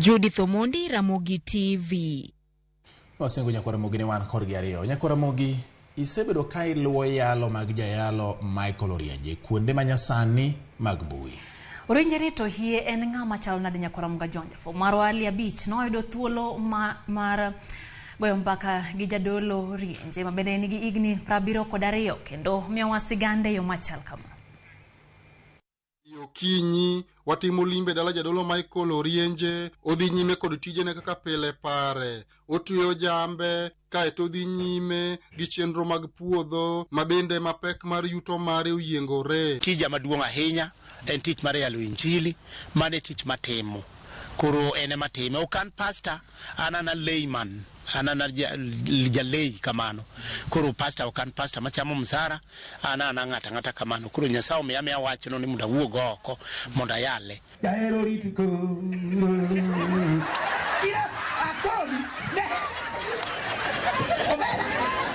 Judith Omondi, Ramogi TV. Wasengo Nyakwar Ramogi ni wan kodgi ariyo. Nyakwar Ramogi, isebedo ka iluwo yalo mag jayalo Michael Orienje kuonde ma nyasani mag mbui. Orienje ni to hie en ng'ama chalo nade Nyakwar Ramogi Ajonjo? Marwa Ali Abich noyudo thuolo mar goyo mbaka gi jadolo Orienje ma bende nigi higni 72 kendo miyowa sigande yo machal kama. Okinyi watimo limbe dala jadolo Michael Orienje, odhi nyime kod tijene kaka pile pare, otweyo jambe kaeto odhi nyime gi chenro mag puodho ma bende mapek mar yuto mare oyiengore. Tija maduong' ahinya en tich mar yalo injili, mano e tich matimo. Koro en ema time. Ok an pastor, an ana layman, an ana jalei kamano. Koro pastor ok an pastor machamo msara, an ana ng'ato ang'ata kamano. Koro Nyasaye omiya amiya wachno ni mondo awuog oko mondo ayale. Jahero rit koro. Ira akoni ne. Omera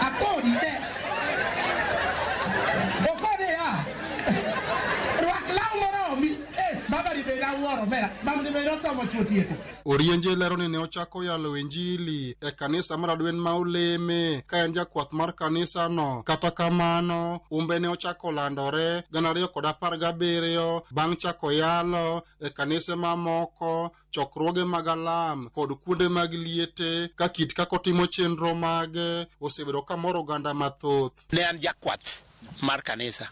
akoni ne. Okone ya. Rwak law moromi. Eh, baba ni beda wuoro omera. Baba ni beda osomo chuo tieko. Orienje lero ni ne ochako yalo injili e kanisa mar Adwen ma Oleme ka en jakwath mar kanisano. Kata kamano, umbe ne ochako landore 2017 bang' chako yalo e kanise mamoko, chokruoge mag alam kod kuonde mag liete ka kit kaka otimo chenro mage osebedo ka moro oganda mathoth. Ne an jakwath mar kanisa,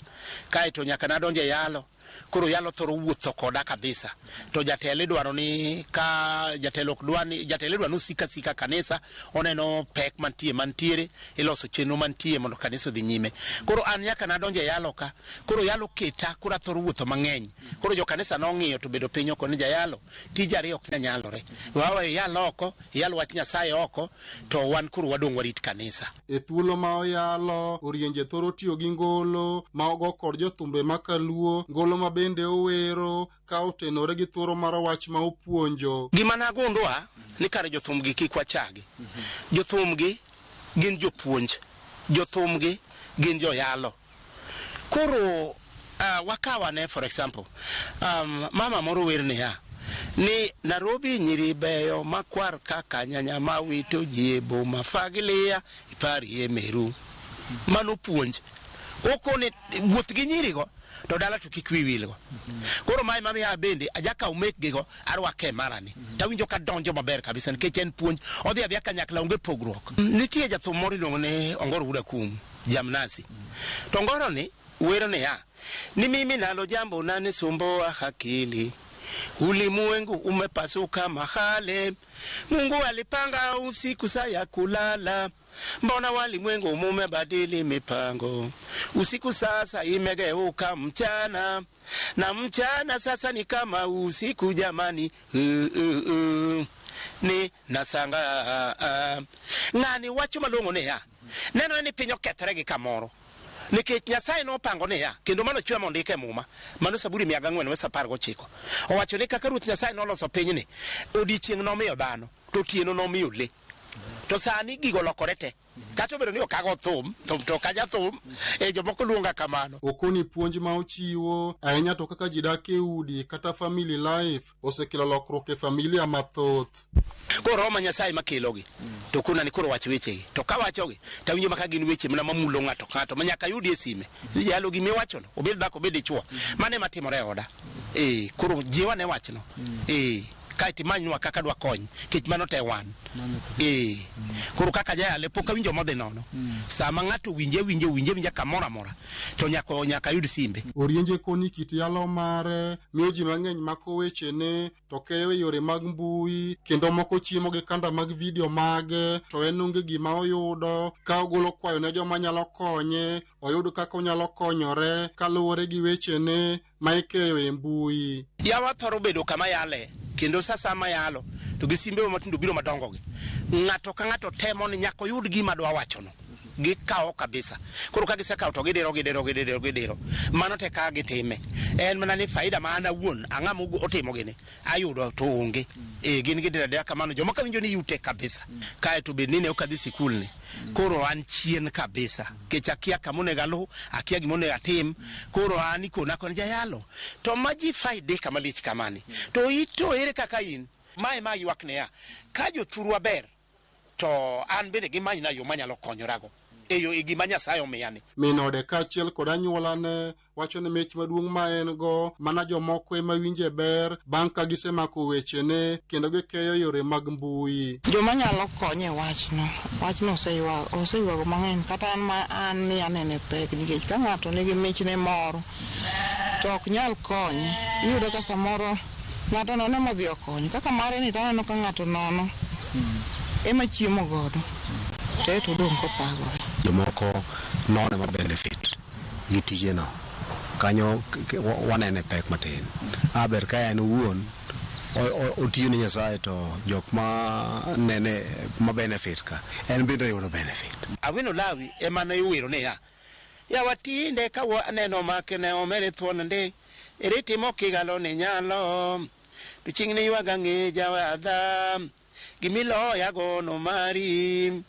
kaeto nyaka nadonjo e yalo. Koro yalo thoro wuotho koda kabisa. To jatelo idwaro ni ka jatelo ok dwa ni jatelo idwaro ni osik asika kanisa, oneno pek mantie mantiere, iloso chenro mantie mondo kanisa odhi nyime. Koro an nyaka nadonjo e yalo ka, koro yalo keta, koro athoro wuotho mang'eny. Koro jo kanisa nong'iyo to bedo piny oko ni jayalo, tije ariyo ok nyal nyalore. Wawe iyal oko, iyal wach Nyasaye oko, to wan koro wadong' warit kanisa. E thuolo ma oyalo, Orienje thoro tiyo gi ngolo ma ogo kod jothumbe ma kaluo, ngolo ma bende owero ka otenore gi thuolo mar wach ma opuonjo. Gima nagundwa ni kare jothumgi kik wachagi. Jothumgi gin jopuonj, jothumgi gin joyalo. Koro wakaw ane for example, mama moro wer niya, ni Nairobi nyiri beyo makwar kaka nyanya ma wito ji e boma fagilia iparie meru. Mano puonj. Okone wuoth gi nyirigo to dala to kik wiyi wilgo. Koro mae mamiya bende ajakaw mekgigo arwake e marani. Tawinjo ka donjo maber kabisa nikech en puonj. Odhi adhiya kanyakla onge pogruok. Nitie jathum moro iluongo ni Ongoro Wuod Akum. Jamnasi. To ngoro ni wero niya, ni mimi nalo jambo nanisumboa akili, ulimwengu umepasuka mahale, Mungu alipanga usiku saa ya kulala, mbona walimwengu mumebadili mipango, usiku sasa imegeuka mchana, na mchana sasa ni kama usiku jamani. Ni nasanga. Ng'ani wacho malong'o niya, nenore ni piny okethore gi kamoro. Nikech Nyasaye nopango niya, kendo mano chwe mondike e Muma, mano Saburi 4 wes 19. Owacho ni kaka Ruoth Nyasaye noloso pinyni, odiechieng' nomiyo dhano, to otieno nomiyo le. To sani gigo olokore te. Kata obedo ni ok ago thum, thum to ok aja thum, e jomoko luonga kamano. Okoni puonj ma ochiwo, ahinya to kaka ji dak e udi kata family life, osekelo lokruok e familia mathoth. Koro Roho ma Nyasaye makelogi, to kona ni koro wach wechegi. To kawachogi, to awinjo maka gin weche mana mamulo ng'ato ka ng'ato, ma nyaka ayudi e sime. Ni jalo gima iwachono, obed dhako obed dichuo. Mano ema timore e oda. Ee, koro jiwa ne wachno. Ee, kaeto imanynwa kaka dwakony, nikech mano te wan. Ee, koro kaka jayale pok awinjo modhi nono. Sama ng'ato winje winje winje winja kamoro amora, to nyaka nyaka ayud simbe. Orienje koni kit yalo mare miyo ji mang'eny mako wechene to keyo e yore mag mbui kendo moko chiemo gi kanda mag video mage to en onge gima oyudo ka ogolo kwayo ne joma nyalo konye oyud kaka onyalo konyore kaluwore gi wechene ma ikeyo e mbui. Yawa thoro bedo kama yale kendo sa sama yalo to gi simbe matindo biro madongo gi. Ng'ato ka ng'ato temo ni nyaka oyud gima dwa wachono. Gikawo kabisa. Koro ka gisekawo to gidiro gidiro gidiro gidiro. Mano te ka gitime. En mana ni faida ma an awuon ang'a otimo gini ayudo to onge. E gin gidiro adira kamano jomoko winjo ni yute kabisa. Kae to bed ni ne ok adhi sikul ni. Koro an chien kabisa. Kech akia kama onego aluw, akia gima onego atim. Koro an ikona koni jayalo. To ma ji faide kama lich kamani. To ito ere kaka in? Mae ma ywak niya, ka jothurwa ber to an bende gimanyna yo manyalo konyorago e yo e gima Nyasaye omiyani. Min ode kaachiel kod anyuolane wacho ni mich maduong' ma en go mana jomoko ema winje ber bang' ka gisemako wechene kendo gikeyo yore mag mbui. Joma nyalo konye e wachno, wachno oseywago mang'eny kata an ma an ni anene pek nikech ka ng'ato nigi michne moro to ok nyal konye, iyudo ka samoro ng'ato nono ema odhi okonyo. Kaka mare ni to aneno ka ng'ato nono ema chiemo godo to eto odong' kothagore. Jomoko nono ema benefit gi tijeno. Kanyo wanene pek matin. A ber ka en owuon otiyo ne Nyasaye to jok ma nene ma benefit ka en bende oyudo benefit. Awino Lawi ema ne iwero niya, yawa tinde ka waneno makne omere thuon ndi, ere timo kigalo ni nyalo, to chieng' ni ywaga ng'e jawadha, gimiloya gono mari,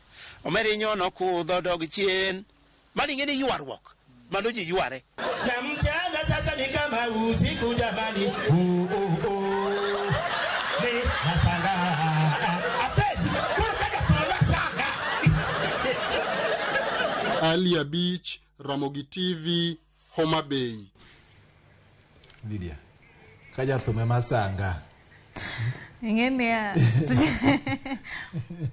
omere nyono kudho dog chien. Mano ing'e ni ywaruok, mano ji yware. Na mchana sasa ni kama usiku jamani. Oh, oh, oh. Ni nasanga. Apeji, koro kaka tunasanga. Ali Abich, Ramogi TV, Homa Bay. Lydia, ka jathum ema sanga. Ing'e niya,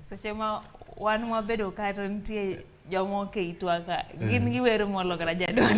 seche ma wan wabedo ka to nitie jomoko e itwa ka, gin giwero molo kata jadolo.